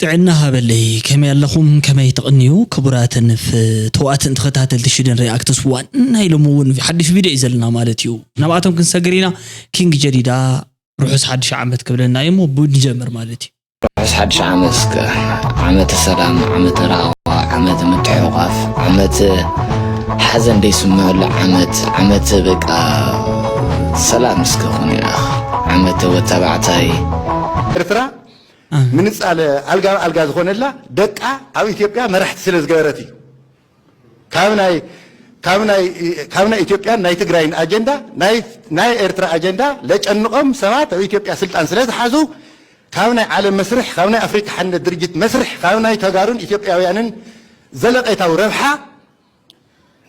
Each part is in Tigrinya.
ጥዕና ሃበለይ፣ ከመይ ኣለኹም? ከመይ ትቕንዩ? ክቡራትን ፍትዋትን ተኸታተልቲ ሽደን ሪኣክትስ፣ ዋና ኢሎም እውን ሓድሽ ቪድዮ እዩ ዘለና ማለት እዩ። ናብኣቶም ክንሰግር ኢና። ኪንግ ጀዲዳ ርሑስ ሓድሽ ዓመት ክብለና እዩ እሞ ብንጀምር ማለት እዩ። ርሑስ ሓድሽ ዓመት እስከ። ዓመተ ሰላም፣ ዓመተ ራህዋ፣ ዓመተ ምትሕቑቓፍ፣ ዓመተ ሓዘን ደይስምዐሉ ዓመት፣ ዓመተ በቃ ሰላም እስከ ኹን ይኣኽ፣ ዓመተ ወታባዕታይ። ኤርትራ ምንጻለ ኣልጋ ብኣልጋ ዝኾነላ ደቃ ኣብ ኢትዮጵያ መራሕቲ ስለ ዝገበረት እዩ። ካብ ናይ ካብ ናይ ካብ ናይ ኢትዮጵያን ናይ ትግራይን ኣጀንዳ ናይ ናይ ኤርትራ ኣጀንዳ ለጨንቆም ሰባት ኣብ ኢትዮጵያ ስልጣን ስለ ዝሓዙ ካብ ናይ ዓለም መስርሕ፣ ካብ ናይ ኣፍሪካ ሓድነት ድርጅት መስርሕ፣ ካብ ናይ ተጋሩን ኢትዮጵያውያንን ዘለቄታዊ ረብሓ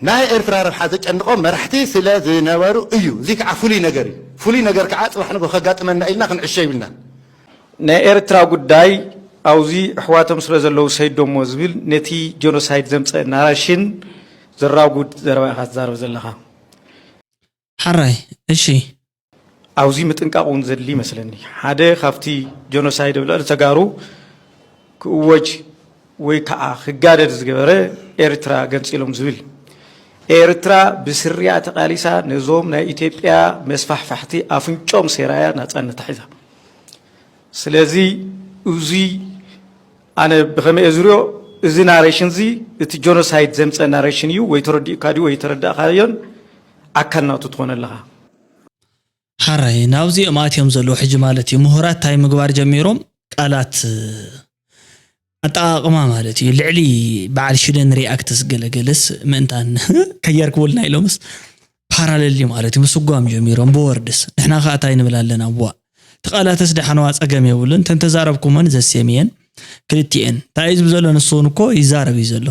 ናይ ኤርትራ ረብሓ ዘጨንቆም መራሕቲ ስለ ዝነበሩ እዩ። እዚ ከዓ ፍሉይ ነገር እዩ። ፍሉይ ነገር ከዓ ጽባሕ ንግሆ ከጋጥመና ኢልና ክንዕሾ ይብልና። ናይ ኤርትራ ጉዳይ ኣብዚ ኣሕዋቶም ስለ ዘለዉ ሰይዶሞ ዝብል ነቲ ጀኖሳይድ ዘምፀ ናሬሽን ዘራጉድ ዘረባ ኢኻ ትዛረብ ዘለኻ። ሓራይ፣ እሺ። ኣብዚ ምጥንቃቕ እውን ዘድሊ ይመስለኒ። ሓደ ካብቲ ጀኖሳይድ ኣብ ልዕሊ ተጋሩ ክእወጅ ወይ ከዓ ክጋደድ ዝገበረ ኤርትራ ገንፂሎም ዝብል። ኤርትራ ብስሪያ ተቓሊሳ ነዞም ናይ ኢትዮጵያ መስፋሕፋሕቲ ኣፍንጮም ሴራያ ናፃነት ሒዛ። ስለዚ እዚ ኣነ ብኸመይ እየ ዝሪኦ፣ እዚ ናሬሽን እዚ እቲ ጀኖሳይድ ዘምፀ ናሬሽን እዩ። ወይ ተረዲእካ ድዩ ወይ ተረዳእካዮን ኣካል ናቱ ትኾነ ኣለኻ። ሓራይ፣ ናብዚኦም ኣትዮም ዘለዉ ሕጂ ማለት እዩ። ምሁራት እንታይ ምግባር ጀሚሮም? ቃላት ኣጠቓቕማ ማለት እዩ። ልዕሊ በዓል ሽደን ሪኣክትስ ገለገለስ ምእንታን ከየርክቡልና ኢሎምስ ፓራለል እዩ ማለት እዩ። ምስጓም ጀሚሮም ብወርድስ። ንሕና ከኣ እንታይ ንብል ኣለና? ዋ፣ እቲ ቃላትስ ደሓንዋ ጸገም የብሉን። እተን ተዛረብኩመን ዘሴም እየን። ክልቲኤን። እንታይ እዩ ዝብል ዘሎ? ንሱ እውን እኮ ይዛረብ እዩ ዘሎ።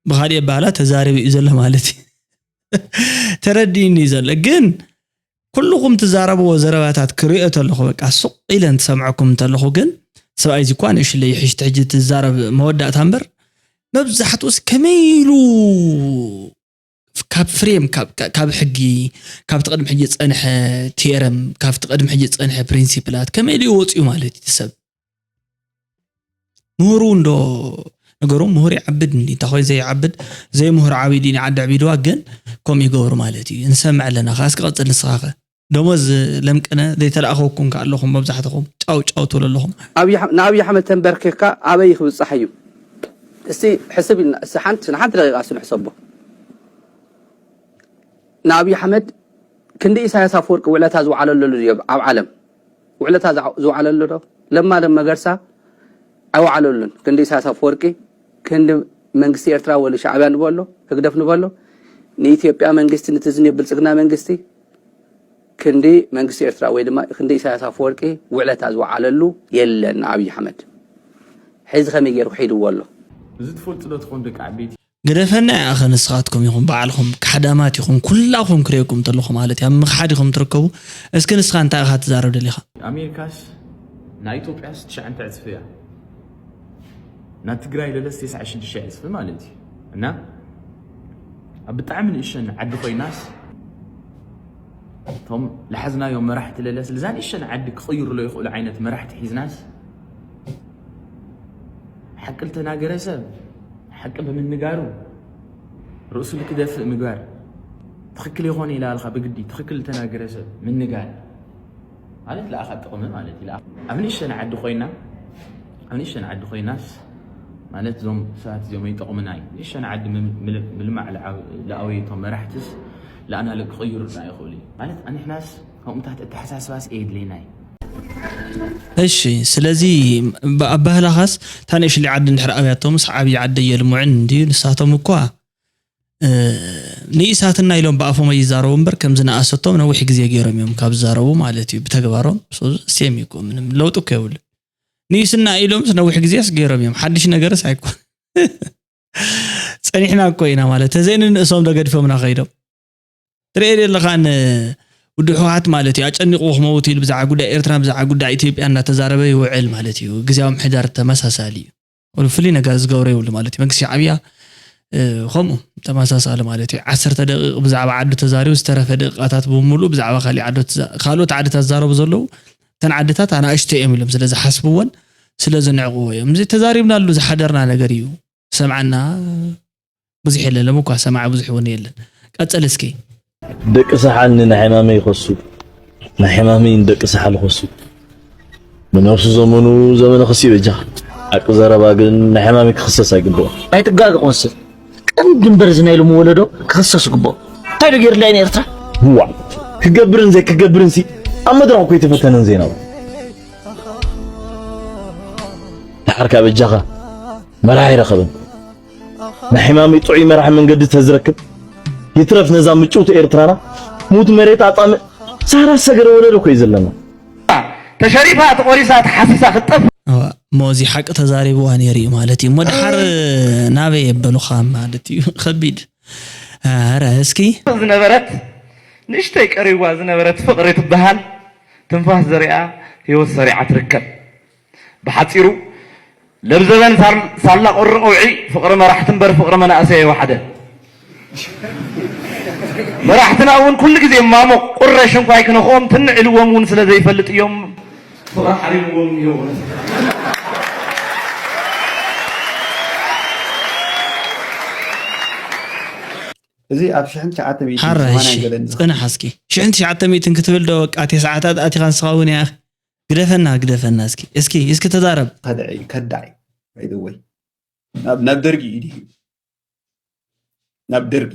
ብኻሊእ ኣባህላ ተዛሪቡ እዩ ዘሎ ማለት እዩ። ተረዲእኒ እዩ ዘሎ። ግን ኩልኹም ትዛረብዎ ዘረባታት ክሪኦ ተለኹ፣ በቃ ሱቕ ኢለ እንትሰምዐኩም እንተለኹ፣ ግን ሰብኣይ እዚ እኳ ንእሽለይ ይሕሽቲ ሕጂ ትዛረብ መወዳእታ እምበር፣ መብዛሕትኡስ ከመይ ኢሉ ካብ ፍሬም፣ ካብ፣ ካብ ሕጊ፣ ካብቲ ቅድሚ ሕጂ ዝጸንሐ ቲየረም፣ ካብቲ ቅድሚ ሕጂ ዝጸንሐ ፕሪንሲፕላት ከመይ ኢሉ ይወጽኡ ማለት እዩ እቲ ሰብ? ምሁሩ እንዶ ነገሩ ምሁር ይዓብድ እንዲ፣ እንታይ ኮይኑ ዘይዓብድ? ዘይምሁር ዓብዩ ድዩ ንዓዲ ኣዕቢድዋ? ግን ከምኡ ይገብሩ ማለት እዩ። ንሰምዕ ኣለና። ከኣስ ክቐጽል ንስኻ ከ? ደሞዝ ለምቅነ ዘይተላእኸውኩም ከ ኣለኹም መብዛሕትኹም ጫው ጫው ትብሉ ኣለኹም። ኣብይ ኣሕ-፣ ንኣብይ ኣሕመድ ተንበርኪኽካ ኣበይ ክብጻሕ እዩ? እስቲ ሕስብ ኢልና፣ እስቲ ሓንቲ፣ ንሓንቲ ደቂቃ እስቲ ንሕሰቦ። ንኣብይ ኣሕመድ ክንዲ ኢሳያስ ኣፈወርቂ ውዕለታ ዝወዓለሉ ድዩ ኣብ ዓለም? ውዕለታ ዝዓ-፣ ዝወዓለሉ ዶ? ለማ ለም መገርሳ ኣይወዓለሉን። ክንዲ ኢሳያስ ኣፈወርቂ፣ ክንዲ መንግስቲ ኤርትራ ወሉ ሻዕብያ ንበሎ፣ ህግደፍ ንበሎ፣ ንኢትዮጵያ መንግስቲ፣ ነቲ ዝኒ ብልጽግና መንግስቲ፣ ክንዲ መንግስቲ ኤርትራ ወይ ድማ ክንዲ ኢሳያስ ኣፈወርቂ ውዕለታ ዝወዓለሉ የለን። ኣብይ ኣሕመድ ሕዚ ከመይ ገይሩ ክሒድዎ ኣሎ? እዚ ትፈልጡ ዶ ትኾኑ ደቂ ዓበይቲ? ግደፈና ይኣኸ ንስኻትኩም ኢኹም ባዕልኹም ካሕዳማት ኢኹም፣ ኩላኹም ክርእየኩም እንተለኹ ማለት እዩ። ኣብ ምኽሓድ ኢኹም ትርከቡ። እስኪ ንስኻ እንታይ ኢኻ ትዛረብ ደሊኻ? ኣሜሪካስ ናይ ኢትዮጵያስ ትሽዓተ ዕጽፊ እያ። ናይ ትግራይ ለለስ ተስዓን ሽዱሽተን ዕጽፊ ማለት እዩ። እና ኣብ ብጣዕሚ ንእሸን ዓዲ ኮይናስ እቶም ለሓዝናዮም መራሕቲ ለለስ ልዛ ንእሸን ዓዲ ክቕይሩሎ ይኽእሉ ዓይነት መራሕቲ ሒዝናስ ሓቂ ልተናገረ ሰብ ሓቂ ብምንጋሩ ርእሱ ልክደፍእ ምግባር ትኽክል ይኾነ ኢላ ኣልካ ብግዲ ትኽክል ልተናገረ ሰብ ምንጋር ማለት ለኣኻ ጥቕሚ ማለት እዩ። ለኣ-፣ ኣብ ንእሸን ዓዲ ኮይና፣ ኣብ ንእሸን ዓዲ ኮይናስ ማለት እዞም ሰባት እዚኦም ኣይጠቕሙና እዩ። ንእሸን ዓዲ ምም-፣ ምል-፣ ምልማዕ ለዓብ-፣ ለኣወይ እቶም መራሕትስ ለኣና ለክቕይሩና ይኽእሉ እዩ። ማለት ኣንሕናስ ከምኡታት ኣተሓሳስባስ የድልየና እዩ። እሺ፣ ስለዚ ብ-፣ ኣባህላኻስ እታ ንእሽሊ ዓዲ እንድሕር ኣብያቶምስ ዓብዪ ዓዲ የልምዑን እንድዩ። ንሳቶም እኳ፣ እ፣ ንኢሳትና ኢሎም ብኣፎም ኣይዛረቡ እምበር ከምዚ ንኣሰቶም ነዊሕ ግዜ ገይሮም እዮም ካብ ዝዛረቡ ማለት እዩ። ብተግባሮም ሶ-፣ ሴም እዩ እኮ፣ ምንም ለውጢ እኮ የብሉ። ንኢስና ኢሎምስ ነዊሕ ግዜስ ገይሮም እዮም። ሓድሽ ነገርስ ኣይኮን። ጸኒሕና እኮ ኢና ማለት፣ ተዘይንንእሶም ዶ ገድፎምና ከይዶም? ትርእዮ ዶ ኣለኻን ውዲ ህወሓት ማለት እዩ፣ ኣጨኒቑ ክመውት ኢሉ ብዛዕባ ጉዳይ ኤርትራ፣ ብዛዕባ ጉዳይ ኢትዮጵያ እናተዛረበ ይውዕል ማለት እዩ። ግዝያዊ ምሕዳር ተመሳሳሊ እዩ። ወላ ፍሉይ ነገር ዝገብሮ የብሉ ማለት እዩ። መንግስቲ ሻዕብያ፣ እ፣ ከምኡ ተመሳሳሊ ማለት እዩ። ዓሰርተ ደቂቕ ብዛዕባ ዓዱ ተዛሪቡ፣ ዝተረፈ ደቂቓታት ብምሉእ ብዛዕባ ካሊእ ዓዶ ተዛ-፣ ካልኦት ዓድታት ዝዛረቡ ዘለዉ፣ እተን ዓድታት ኣናእሽቶ እዮም ኢሎም ስለ ዝሓስብወን፣ ስለ ዝንዕቕዎ እዮም። እዚ ተዛሪብናሉ ዝሓደርና ነገር እዩ። ሰምዓና ብዙሕ የለን፣ ሎም እኳ ሰማዒ ብዙሕ እውን የለን። ቀጽል እስኪ። ደቂ ሰሓል ንናይ ሕማመይ ይኸሱ፣ ናይ ሕማመይ ንደቂ ሰሓል ይኸሱ። ብነብሱ ዘመኑ ዘመነ ክሲ በጃ። ሓቂ ዘረባ ግን ናይ ሕማመይ ክኽሰስ ኣይግብኦ። ኣይትጋገ ቆንስል። ቀንዲ እምበር እዚ ናይ ሎሚ ወለዶ ክኽሰስ ይግብኦ። እንታይ ዶ ገይርላይ ንኤርትራ? ህዋ ክገብርን ዘይክገብርን ሲ ኣብ መድረኽ እኮ ኣይተፈተነን ዜናዊ። ድሓር ካብ በጃኻ መራሒ ኣይረኸበን። ናይ ሕማመይ ጥዑይ መራሒ መንገዲ ተዝረክብ ይትረፍ ነዛ ምጭውቲ ኤርትራና ሙት መሬት ኣጣምእ ሳራ ሰገረ ወለዶ እኮ እዩ ዘለና። ተሸሪፋ ተቆሪሳ ተሓሲሳ ክትጠፍ እዋ፣ እሞ እዚ ሓቂ ተዛሪብዋ ነይሩ እዩ ማለት እዩ። እሞ ድሓር ናበይ የበሉኻ ማለት እዩ። ከቢድ። ኧረ እስኪ ዝነበረት ንእሽተይ ቀሪዋ ዝነበረት ፍቕሪ ትበሃል ትንፋስ ዘሪኣ ህይወት ሰሪዓ ትርከብ። ብሓጺሩ ለብዘበን ሳላ ቁሪ ቀውዒ ፍቕሪ መራሕቲ እምበር ፍቕሪ መናእሰይ ኣይወሓደን። መራሕትና እውን ኩሉ ግዜ ማሞ ቁረ ሽንኳይ ክነኽኦም ትንዕ ኢልዎም እውን ስለ ዘይፈልጥ እዮም ፍቕሪ ሓሪምዎም እኒሆ። እዚ ኣብ ሽሕን ትሽዓተ ሚእትን ሓራይ ሰማንያን እሺ ገለን ጽናሕ እስኪ ሽሕን ትሽዓተ ሚእትን ክትብል ዶ በቃ ተስዓታት ኣቲኻ ንስኻ እውን እያ ግደፈና ግደፈና እስኪ እስኪ እስኪ ተዛረብ ከድዐ እዩ ከዳዕ እዩ። By the way፣ ናብ ናብ ደርጊ እዩ ድዩ ናብ ደርጊ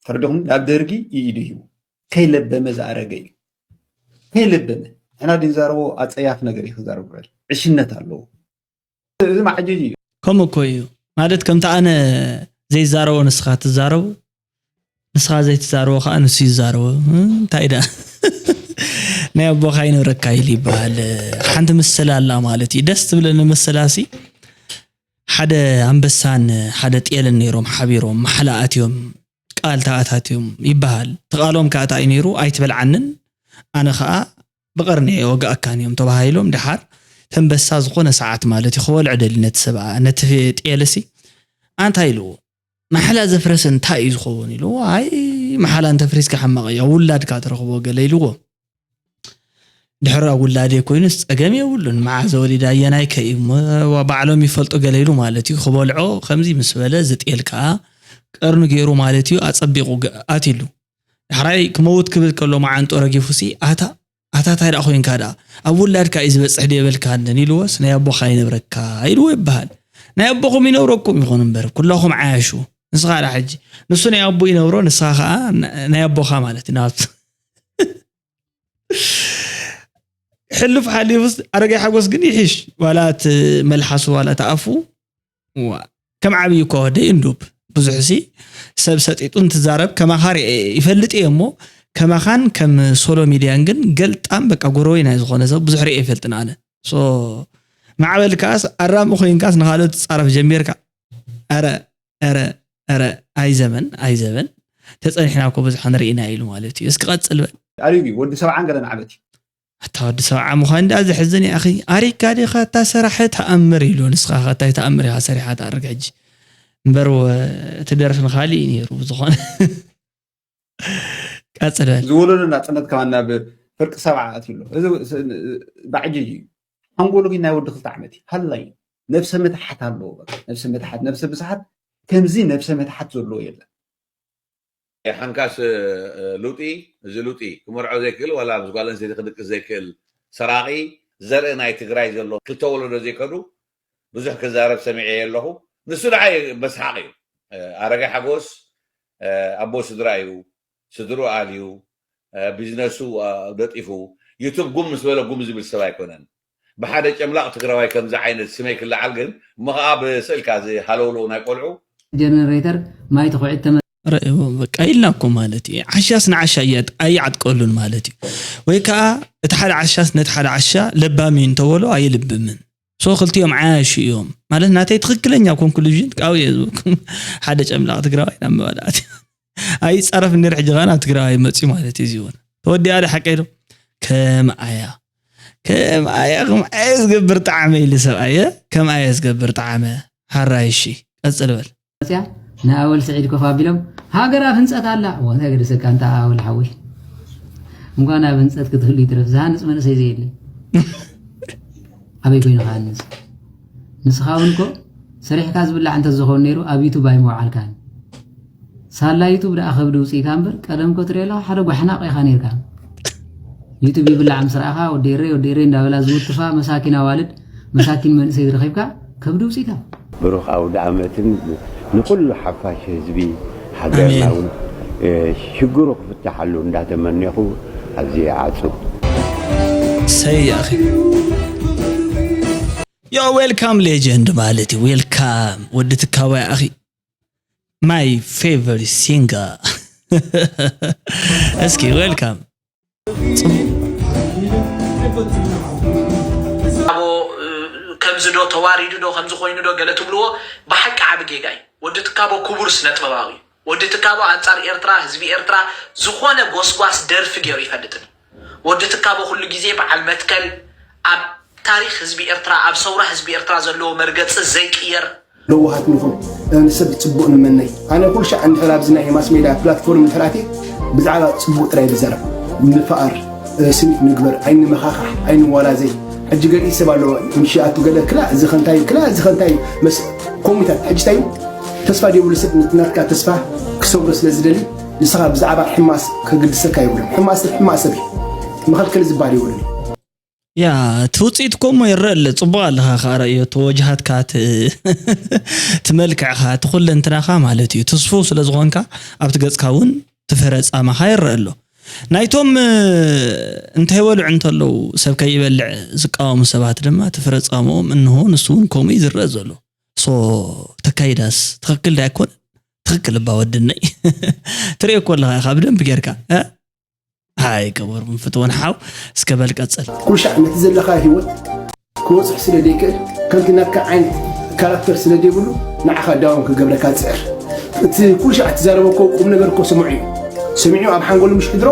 ፈርድኹም ናብ ደርጊ እዩ ድዩ ከይለበመ ዝኣረገ እዩ ከይለበመ ሕና ድንዛረቦ ኣፀያፍ ነገር እዩ ክዛረቡ ዕሽነት ኣለዎ። እዚ ማዕጅጅ እዩ። ከምኡ እኮ እዩ ማለት ከምቲ ኣነ ዘይዛረቦ ንስኻ ትዛረቡ ንስኻ ዘይትዛረቦ ከዓ ንሱ ይዛረቦ እንታይ ዳ ናይ ኣቦኻ ይንብረካ ኢሉ ይበሃል ሓንቲ ምስል ኣላ ማለት እዩ ደስ ትብለኒ ምስላሲ ሓደ ኣንበሳን ሓደ ጤልን ነይሮም ሓቢሮም ማሓላ ኣትዮም ቃል ተኣታትዮም ይበሃል ትቓሎም ከዓ እንታይ እዩ ነይሩ ኣይትበልዓንን ኣነ ከዓ ብቐርኒ ወጋእካን እዮም ተባሂሎም ድሓር ተንበሳ ዝኾነ ሰዓት ማለት እዩ ክበልዖ ደሊ ነቲ ሰብኣ ነቲ ጤልሲ ኣንታ ኢልዎ ማሕላ ዘፍረሰ እንታይ እዩ ዝኸውን ኢልዎ ኣይ ማሓላ እንተፍሪስካ ሓማቕ እዩ ኣብ ውላድካ ትረኽቦ ገለ ኢልዎ ድሕሪ ኣብ ውላዴ ኮይኑስ ጸገም የብሉን መዓዘ ወሊዳ ኣየናይ ከ እዩ ባዕሎም ይፈልጡ ገለ ኢሉ ማለት እዩ ክበልዖ ከምዚ ምስ በለ ዝጤል ከዓ ቀርኑ ገይሩ ማለት እዩ ኣጸቢቑ ኣትሉ ዳሕራይ ክመውት ክብል ከሎ መዓንጦ ረጊፉሲ ኣታ ኣታ ታይ ደኣ ኮይንካ ደኣ ኣብ ውላድካ እዩ ዝበጽሕ ድየበልካንን ኢልዎስ ናይ ኣቦኻ ይነብረካ ኢልዎ ይበሃል ናይ ኣቦኹም ይነብረኩም ይኹን እምበር ኩላኹም ዓያሹ ንስኻ ደኣ ሕጂ ንሱ ናይ ኣቦ ይነብሮ ንስኻ ከዓ ናይ ኣቦኻ ማለት እዩ ናቱ ሕሉፍ ሓሊፉስ ኣረጋይ ሓጎስ ግን ይሕሽ ዋላ እቲ መልሓሱ ዋላ እቲ ኣፉ ዋ ከም ዓብዪ እኮ ደይ እንዱብ ብዙሕ ሲ ሰብ ሰጢጡ እንትዛረብ ከማኻ ርኤ ይፈልጥ እየ እሞ ከማኻን ከም ሶሎ ሚድያን ግን ገልጣም በቃ ጎረወይ ናይ ዝኾነ ሰብ ብዙሕ ርኤ ይፈልጥን ኣነ ሶ ማዕበል ከዓስ ኣራሚ ኮይንካስ ንኻልኦት ትፃረፍ ጀሚርካ ኧረ ኧረ ኧረ ኣይ ዘበን ኣይ ዘበን ተፀኒሕና እኮ ብዙሕ ንርኢና ኢሉ ማለት እዩ እስኪ ቀፅል በል ኣሪጉ ወዲ ሰብዓን ገለን ዓመት እዩ ኣታ ወዲ ሰብዓ ምዃን ደኣ ዘሕዝን እዩ ኣኺ ኣሪካ ዲኻ እታ ሰራሐ ተኣምር ኢሉ ንስኻ ከ እንታይ ተኣምር ኢኻ ሰሪሓ ትኣርግ ሕጂ እምበር ወ- እቲ ደርፊ ንኻሊእ እዩ ነይሩ ብዝኾነ ቀጽል በል ዝወለዶ ናጽነት ከማን ናብ ፍርቂ ሰብዓ ኣትዩ ኣሎ እዚ ባዕጅ እዩ ሓንጎሉ ግን ናይ ወዲ ክልተ ዓመት እዩ ሃላይ ነብሰ ምትሓት ኣለዎ በቃ ነብሰ ምትሓት ነብሰ ብዝሓት ከምዚ ነብሰ ምትሓት ዘለዎ የለን ሓንካስ ሉጢ እዚ ሉጢ ክመርዖ ዘይክእል ዋላ ምስ ጓል ኣንስተይቲ ክድቅስ ዘይክእል ሰራቂ ዘርኢ ናይ ትግራይ ዘሎ ክልተ ወለዶ ዘይከዱ ብዙሕ ክዛረብ ሰሚዐ ኣለኹ። ንሱ ደሓይ መስሓቕ እዩ። ኣረጋይ ሓጎስ ኣቦ ስድራ እዩ። ስድሩ ኣልዩ ቢዝነሱ ደጢፉ ዩቱብ ጉም ምስ በለ ጉም ዝብል ሰብ ኣይኮነን። ብሓደ ጨምላቕ ትግራዋይ ከምዚ ዓይነት ስመይ ክለዓል ግን እሞ ኸዓ ብስእልካ እዚ ሃለውለው ናይ ቆልዑ ጀነሬተር ማይ ተኹዒት ተመ ረእዎ በቃ ኢልና እኮ ማለት እዩ ዓሻስ ንዓሻ እያ ኣይዓጥቀሉን ማለት እዩ ወይ ከዓ እቲ ሓደ ዓሻስ ነቲ ሓደ ዓሻ ለባም እዩ እንተበሎ ኣይልብምን ሶ ክልቲኦም ዓያሹ እዮም ማለት ናተይ ትኽክለኛ ኮንክሉዥን ካብኡ እየ ዝብልኩም ሓደ ጨምላቕ ትግራዋይ ናብ መባልዓት እዩ ኣይፃረፍ እንድሕር ሕጂ ኸዓ ናብ ትግራዋይ መፅዩ ማለት እዩ እዚውን ተወዲኣ ዶ ሓቀይ ዶ ከም ኣያ ከም ኣያ ከም ኣየ ዝገብር ጣዕመ ኢሉ ሰብኣየ ከም ኣየ ዝገብር ጣዕመ ሓራይ እሺ ቀፅል በል መፅያ ንኣወል ስዒድ ኮፍ ኣቢሎም ሃገር ኣብ ህንፀት ኣላ እዋ እንታይ ገደሰካ እንታ ኣወል ሓወይ እንኳን ኣብ ህንፀት ክትህሉ ይትረፍ ዝሃንፅ መንእሰይ ዘየለ ኣበይ ኮይኑ ከኣንስ? ንስኻ እውን እኮ ሰሪሕካ ዝብላዕ እንተዝኸውን ነይሩ ኣብ ዩቱብ ኣይምወዓልካን። ሳላ ዩቱብ ደኣ ከብዲ ውፅኢታ እምበር ቀደም እኮ ትሪኦ ኣለኻ ሓደ ጓሕናቕ ኢኻ ነይርካ። ዩቱብ ይብላዕ ምስ ረኣኻ ወዲ ኤረይ ወዲ ኤረይ እንዳበላ ዝውትፋ መሳኪን ኣዋልድ መሳኪን መንእሰይ ዝረኺብካ ከብዲ ውፅኢታ። ብሩኽ ኣውደ ዓመትን ንኩሉ ሓፋሽ ህዝቢ ሃገርና እውን ሽግሩ ክፍታሓሉ እንዳተመኔኹ ኣብዚ ይዓጹ። ሰይ ኣኺ ዮ ዌልካም ሌጀንድ ማለት እዩ። ዌልካም ወዲ ትካባይ ኣኺ my favorite singer። እስኪ ዌልካም። ከምዚ ዶ ተዋሪዱ ዶ ከምዚ ኮይኑ ዶ ገለ ትብልዎ ብሓቂ ዓቢ ጌጋ እዩ። ወዲ ትካቦ ክቡር ስነ ጥበባዊ እዩ። ወዲ ትካቦ ኣንጻር ኤርትራ ህዝቢ ኤርትራ ዝኾነ ጎስጓስ ደርፊ ገይሩ ይፈልጥን እዩ። ወዲ ትካቦ ኩሉ ግዜ በዓል መትከል ኣብ ታሪኽ ህዝቢ ኤርትራ ኣብ ሰውራ ህዝቢ ኤርትራ ዘለዎ መርገጺ ዘይቅየር ለዋሃት ንኹን ንሰብ ፅቡቕ ንመነይ ኣነ ኩልሻዕ እንድሕር ኣብዚ ናይ ማስ ሜድያ ፕላትፎርም እንድሕር ኣትየ ብዛዕባ ፅቡቕ ጥራይ ንዛረብ ንፈኣር ስኒት ንግበር ኣይንመኻኻሕ ኣይንዋላዘይ ሕጂ ገሊኡ ሰብ ኣለዎ ምሽ ኣቱ ገለ ክላ እዚ ኸንታይ ክላ እዚ ኸንታይ መስ ኮሚታት ሕጂ እንታይ ተስፋ ደይብሉ ሰብ ናትካ ተስፋ ክሰብሮ ስለ ዝደሊ ንስኻ ብዛዕባ ሕማስ ከግድሰካ የብሉን ሕማስ ሰብ ሕማቅ ሰብ እዩ መኸልከል ዝበሃል የብሉን ያ እቲ ውፅኢት እኮ እሞ ይረአ ኣሎ ፅቡቅ ኣለካ ከዓ ረእዮ እቲ ወጅሃትካ እቲ እቲ መልክዕካ እቲ ኩለንትናካ ማለት እዩ ትስፉው ስለ ዝኮንካ ኣብቲ ገፅካ እውን ትፍረ ፃማካ ይረአ ኣሎ ናይቶም እንታይ በልዑ እንተለዉ ሰብ ከይበልዕ ዝቃወሙ ሰባት ድማ ትፍረ ፃምኦም እንሆ ንሱ እውን ከምኡ እዩ ዝረአ ዘሎ ሶ ተካይዳስ ትክክል ዳይ ኣይኮነን ትክክል እባ ወድነይ ትሪኦ እኮ ኣለካ ኢካ ብደንብ ጌርካ ሃይ ክቡር ምፍትወን ሓው እስከ በል ቀጽል። ኩልሻዕ ነቲ ዘለኻዮ ህይወት ክበጽሕ ስለ ደይክእል ከምቲ ናትካ ዓይነት ካራክተር ስለ ደይብሉ ንዓኻ ዳውን ክገብረካ ጽዕር። እቲ ኩልሻዕ እትዛረቦ እኮ ቁም ነገር እኮ ስምዑ እዩ። ሰሚዑ ኣብ ሓንጎሉ ምሽ ሕድሮ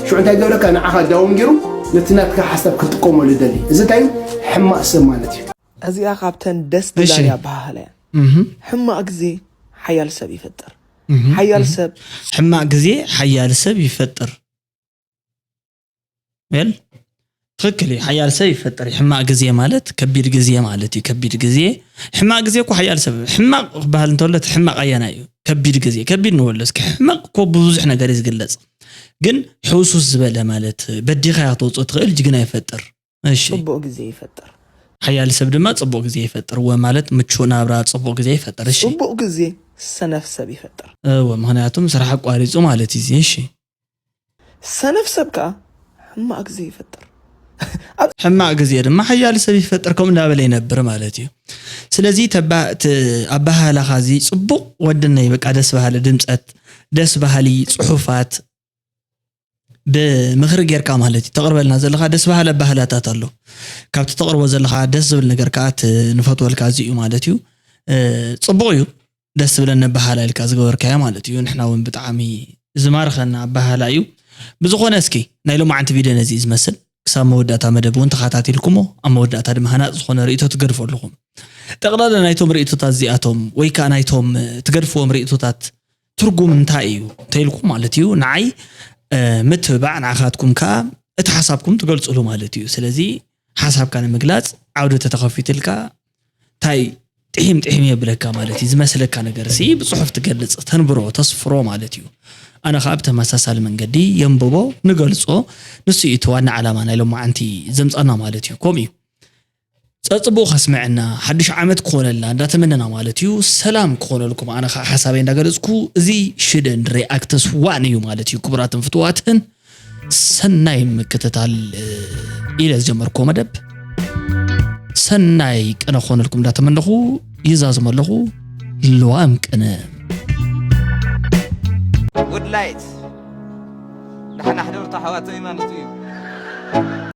ሽዑ እንታይ ገብረካ ንዓኻ ዳውን ገይሩ ነቲ ናትካ ሓሳብ ክትጥቀመሉ ይደሊ። እዚ እንታይ እዩ? ሕማቕ ሰብ ማለት እዩ። እዚኣ ካብተን ደስ ትብላኒ ኣበሃህላ እያ። ሕማቕ ግዜ ሓያል ሰብ ይፈጥር። ሓያል ሰብ ሕማቕ ግዜ ሓያል ሰብ ይፈጥር። ል ትክክል እዩ ሓያል ሰብ ይፈጥር እዩ ሕማቅ ግዜ ማለት ከቢድ ግዜ ማለት እዩ ከቢድ ግዜ ሕማቅ ግዜ እኮ ሓያል ሰብ ሕማቅ ክበሃል እንተሎ እቲ ሕማቅ ኣየና እዩ ከቢድ ግዜ ከቢድ ንበሎ እስኪ ሕማቅ እኮ ብብዙሕ ነገር እዩ ዝግለፅ ግን ሕውሱስ ዝበለ ማለት በዲኻያ ክትወፅኦ ትኽእል ጅግና ይፈጥር እሺ ፅቡቅ ግዜ ይፈጥር ሓያል ሰብ ድማ ፅቡቅ ግዜ ይፈጥር ወ ማለት ምቹ ናብራ ፅቡቅ ግዜ ይፈጥር እሺ ፅቡቅ ግዜ ሰነፍ ሰብ ይፈጥር እወ ምክንያቱ ስራሕ ኣቋሪፁ ማለት እዩ እሺ ሰነፍ ሰብ ከዓ ሕማቅ ግዜ ይፈጥር። ሕማቅ ግዜ ድማ ሓያል ሰብ ይፈጥር ከምኡ እንዳበለ ይነብር ማለት እዩ። ስለዚ ተባ እቲ ኣባሃህላኻ እዚ ፅቡቅ ወድነይ በቃ ደስ በሃሊ ድምፀት ደስ በሃሊ ፅሑፋት ብምኽሪ ጌርካ ማለት እዩ ተቕርበልና ዘለኻ ደስ በሃሊ ኣባህላታት ኣሎ ካብቲ ተቕርቦ ዘለኻ ደስ ዝብል ነገር ከዓ እቲ ንፈትወልካ እዚ እዩ ማለት እዩ ፅቡቅ እዩ ደስ ትብለኒ ኣበሃህላ ኢልካ ዝገበርካያ ማለት እዩ ንሕና እውን ብጣዕሚ ዝማርኸና ኣበሃህላ እዩ ብዝኾነ እስኪ ናይ ሎማዓንቲ ቪድዮ ነዚ እዩ ዝመስል ክሳብ መወዳእታ መደብ እውን ተኸታቲልኩሞ ኣብ መወዳእታ ድማ ሃናፂ ዝኾነ ርእቶ ትገድፎ ኣለኹም ጠቕላላ ናይቶም ርእቶታት እዚኣቶም ወይ ከዓ ናይቶም ትገድፍዎም ርእቶታት ትርጉም እንታይ እዩ እንተኢልኩም ማለት እዩ ንዓይ ምትብባዕ ንዓኻትኩም ከዓ እቲ ሓሳብኩም ትገልፅሉ ማለት እዩ ስለዚ ሓሳብካ ንምግላፅ ዓውዲ ተተኸፊትልካ እንታይ ጥሒም ጥሒም የብለካ ማለት እዩ ዝመስለካ ነገር ሲ ብፅሑፍ ትገልፅ ተንብሮ ተስፍሮ ማለት እዩ ኣነ ከዓ ብተመሳሳሊ መንገዲ የንብቦ ንገልፆ ንሱ እዩ እቲ ዋና ዓላማ ናይ ሎማዓንቲ ዘምፃና ማለት እዩ ከምኡ እዩ ፀፅቡኡ ከስምዐና ሓዱሽ ዓመት ክኾነልና እንዳተመነና ማለት እዩ ሰላም ክኾነልኩም ኣነ ከዓ ሓሳበይ እንዳገለፅኩ እዚ ሽደን ሪኣክትስ ዋን እዩ ማለት እዩ ክቡራትን ፍትዋትን ሰናይ ምክትታል ኢለ ዝጀመርኩዎ መደብ ሰናይ ቅነ ክኾነልኩም እንዳተመነኹ ይዛዝሞ ኣለኹ ልዋም ቅነ Good light. ደሓን ኣሕደርቱ ኣሕዋተይ ማለቱ እዩ።